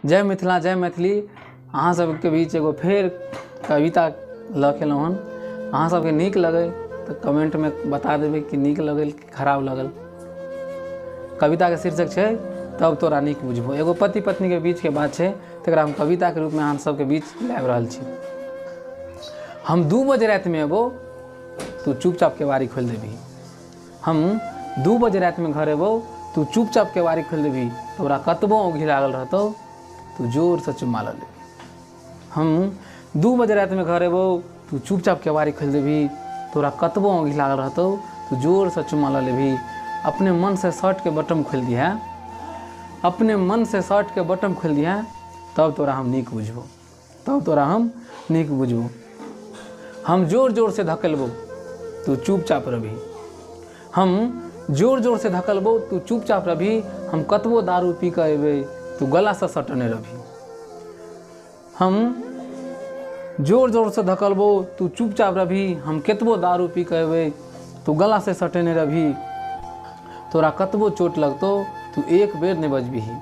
जय मिथिला जय मैथिली। अहाँ सबके बीच एगो फेर कविता लऽ के एलहुँ हन। अहाँ सबके नीक लगै तऽ कमेंटमे बता देबै कि नीक लगल कि खराब लगल। कविताके शीर्षक छै तब तोरा नीक बुझबो। एगो पति पत्नीके बीचके बात छै, तकरा हम कविताके रूपमे अहाँ सबके बीच लाबि रहल छी। हम 2 बजे रातिमे एबो, तू चुपचाप केवाड़ी खोलि देबही। हम 2 बजे रातिमे घर एबो, तू चुपचाप केवाड़ी खोलि देबही। तोरा कतबो औंघी लागल रहतौ, तू जोरसँ चुम्मा लऽ लेबही। हम 2 बजे रातिमे घर एबो, तू चुपचाप केवाड़ी खोलि देबही। तोरा कतबो औंघी लागल रहतौ, तू जोरसँ चुम्मा लऽ लेबही। अपने मनसँ शर्टके बटम खोलि दिहे, अपने मनसँ शर्टके बटम खोलि दिहे, तब तोरा हम नीक बुझबो, तब तोरा हम नीक बुझबो। हम जोर जोरसँ धकेलबो, तू चुपचाप रही। हम जोर जोरसँ धकेलबो, तू चुपचाप रही। हम कतबो दारू पी कऽ एबै, तू गलासँ सटने रही। हम जोर जोरसँ धकेलबो, तू चुपचाप रही। हम कतबो दारू पी कऽ एबै, तू गलासँ सटने रही। तोरा कतबो चोट लगतौ, तू एक बेर नहि बजबिही,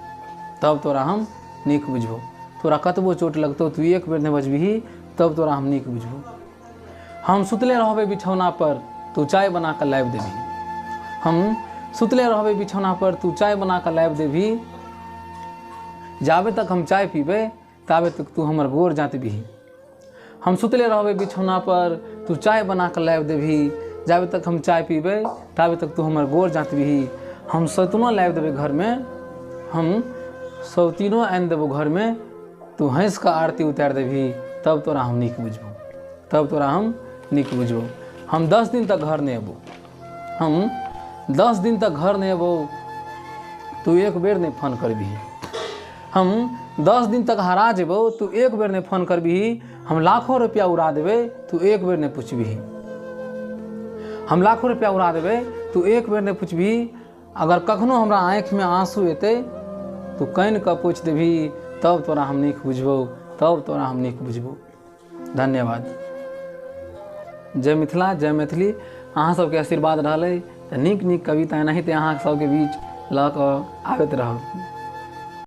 तब तोरा हम नीक बुझबो। तोरा कतबो चोट लगतौ, तू एक बेर नहि बजबिही, तब तोरा हम नीक बुझबो। हम सुतले रहबै बिछौना पर, तू चाय बना कऽ लाबि देबही। हम सुतले रहबै बिछौना पर, तू चाय बना कऽ लाबि देबही। जाबे तक हम चाय पीबै, ताबे तक तू हमर गोर जाँतबिही। हम सुतले रहबै बिछौना पर, तू चाय बना कऽ लाबि देबही। जाबे तक हम चाय पीबै, ताबे तक तू हमर गोर जाँतबिही। हम सौतनो लाबि देबै घरमे, हम सौतीनो आनि देबौ घरमे, तू हँसि कऽ आरती उतारि देबही, तब तोरा हम नीक बुझबौ, तब तोरा हम नीक बुझबौ। हम 10 दिन तक घर नहि एबौ, हम 10 दिन तक घर नहि एबौ, तू एक बेर नहि फोन करबिही। हम 10 दिन तक हरा जेबौ, तू एक बेर नहि फोन करबिही। हम लाखों रुपया उड़ा देबै, तू एक बेर नहि पुछबिही। हम लाखों रुपया उड़ा देबै, तू एक बेर नहि पुछबिही। अगर कखनो हमरा आँखिमे आंसू एतै, तू कानि कऽ पोछि देबही, तब तोरा हम नीक बुझबौ, तब तोरा हम नीक बुझबौ। धन्यवाद। जय मिथिला जय मैथिली। अहाँ सबके आशीर्वाद रहलै तऽ नीक नीक कविता एनाहिते अहाँ सबके बीच लऽ कऽ आबैत रहब।